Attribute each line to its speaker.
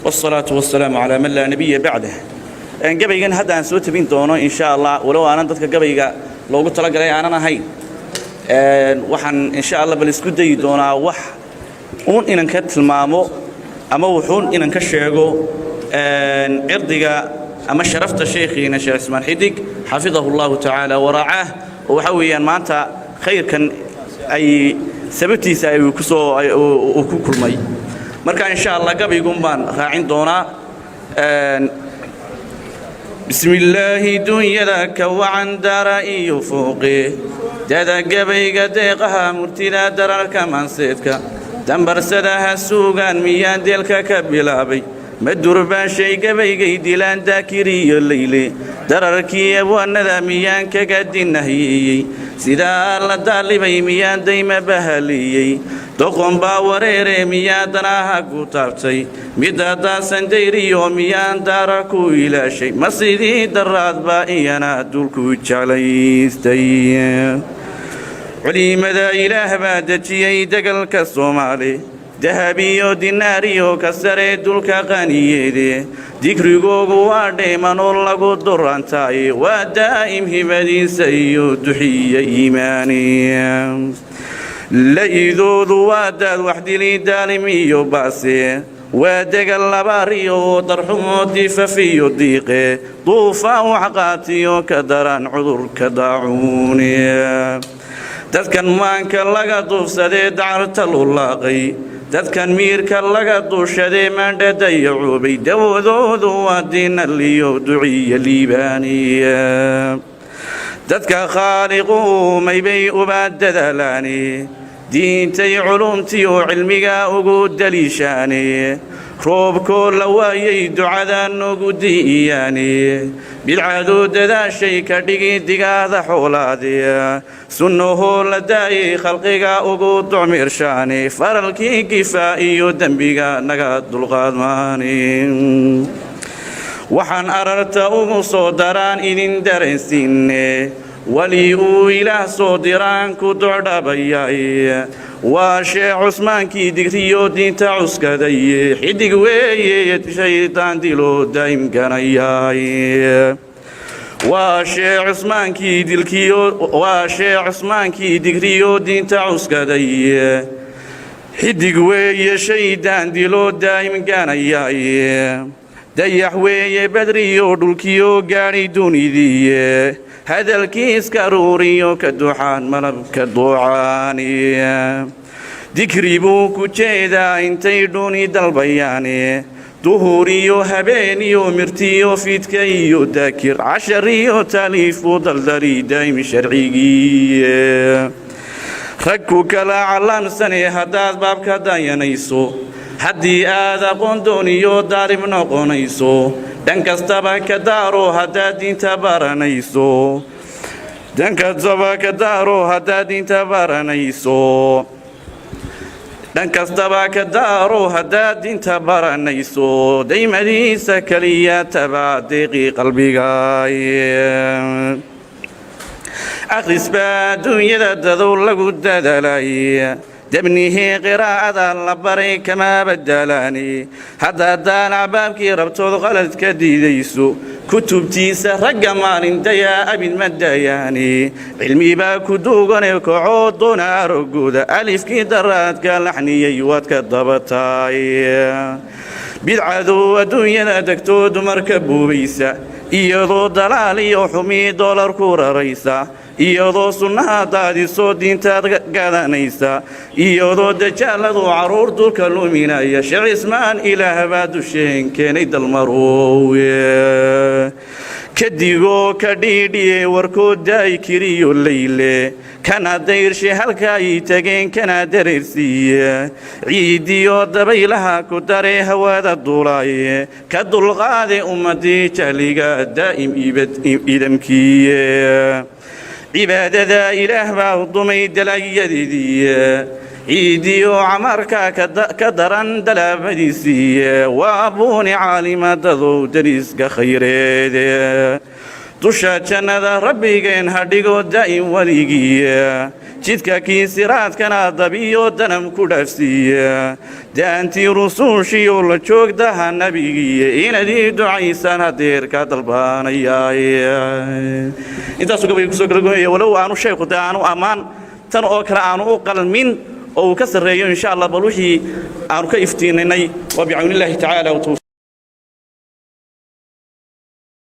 Speaker 1: والصلاة والسلام على من لا نبي بعده. Gabaygan hadda aan soo tabin doono, insha Allah, walow aanan dadka gabayga loogu talagalay aanan ahayn, waxaan insha Allah bal isku dayi doonaa wax uun inan ka tilmaamo ama wuxuun inan ka sheego cirdiga ama sharafta sheekhiina Sheekh Cismaan Xidig, xafidahu Allahu tacaala waracaah, oo waxa weeyaan maanta khayrkan ay sababtiisa ay kusoo uu ku kulmay. Marka insha Allah gabaygun baan raacin doonaa. Bismillaahi, dunyada ka wacan daara iyo fooqe, dada gabayga deeqaha murtida dararka maanseedka dambarsadaha suugaan miyaan deelka ka bilaabay? Ma durbaashay gabaygay dilaan daakiriyo leyle? Dararkii abwaanada miyaan kaga dinahyeeyey? Sidaa la daalibay miyaan dayma bahaliyey? Doqon baa wareere miyaan danaaha ku taabtay? Midda daasan dayriyo miyaan daara ku ilaashay? Ma sidii daraad baa iyana dulku jeclaystay? Culimada Ilaah baa dejiyey degalka Soomaali, dahabiyo dinaariyo ka sare dulka qaniyeede. Dikrigoogu waa dheemanoo lagu durantaaye, waa daa'im hibadiisa iyo duxiya iimaani. La-idoodu waa daad waxdili daalim iyo baase, waa degal labaariyo darxumo difafiyo diiqe, duufaan waxqaatiyo ka daran cudurka daacuune. Dadkan maanka laga duufsadee dacarta lulaaqay, dadkan miirka laga duushadee maandha dayacoobay, dawadoodu waa dinaliyo duciya liibaaniya. Dadka khaaliqu maybay uba dadaalaane, diintay culumtiyo cilmiga ugu daliishaane, roobkoo la waayay ducada noogu di'iyaane, bidcaduu dadaashay ka dhigi digaada xoolaade, sunnahoo la daayay khalqiga ugu ducmirshaane, faralkii gifaa iyo dembiga naga dulqaadmaane. Waxaan ararta ugu soo daraan idin dareensiinne, weli uu Ilaah soo diraan ku docdhabayay, waa Sheekh Cusmaankii digriyo diinta cuskaday. Xidig weeye shaydaan dilo daa'imganayay. Waa Sheekh Cusmaankii dilkiyo, waa Sheekh Cusmaankii digriyo diinta cuskaday. Xidig weeye shaydaan dilo daa'im ganayay. Dayax weeye badriyo dhulkiyo gaadhi dunidiiye, hadalkiiska ruuriyo ka duxaan malabka duucaani. Dikri buu ku jeedaa intay dhuni dalbayaane, duhur iyo habeen iyo mirtiyo fiidka iyo daakir, cashar iyo taaliif buu daldali daa'im sharcigiiye. Rag ku kala callaamsane haddaad baabka dayanayso, haddii aad aqoon dooniyo daarib noqonayso, dhan kastaba ka daaro haddaad diinta baranayso, dhan kastaba ka daaro haddaad diinta baranayso, dhan kastaba ka daaro haddaad diinta baranayso, daymadiisa keliya tabaa deeqi qalbigaay. Akhris baa adduunyada dadow lagu dadaalay, debnihii qiraa'ada la baray kama badalaani. Haddaad daalac baabkii rabtood qalad ka diidayso, kutubtiisa ragga maalin dayaa abid ma dayaani. Cilmi baa ku duugane kacoo doona arogooda, alifkii daraadka laxniyey waad ka dabataay. Bidcadu adduunyada degtoo dumarka buubaysa, iyadoo dalaal iyo xumii doolar ku raraysa, iyadoo sunnaha daadisoo diintaad gadanaysa, iyadoo dajaaladu carruur dulka luminaya, Sheekh Cismaan Ilaah baa dusheen keenay dalmaroowe. Kadigoo ka dhiidhiye warkood daay kiriyo leyle, kana dayrshe halka ay tageen kana dareersiiye, ciidiyo dabaylaha ku daree hawada duulaaye, ka dulqaade ummadii jahliga daa'im idamkiiye. Cibaadada Ilaah baa dumay dalaayadeediiye, ciidiyo camarka ka daran dalaabadiisiiye, waa buuni caalimadadu dariiska khayreede. Dusha jannada Rabbigeen ha dhigo daa'im weligiiye. Jidka kii siraadkana dabiyo danam ku dhaafsiiya, daantii rusuushiyo la joogdaha nebigiiya, inaad ii ducaysaan hadeer ka dalbaanayaay. Intaasuu gabayga kusoo galagoynaya, walow aanu sheekhu dee aanu ammaan tan oo kale aanu u qalmin oo uu ka sarreeyo, insha Allah. Bal wixii aanu ka iftiininay waa bicawnillaahi tacaala.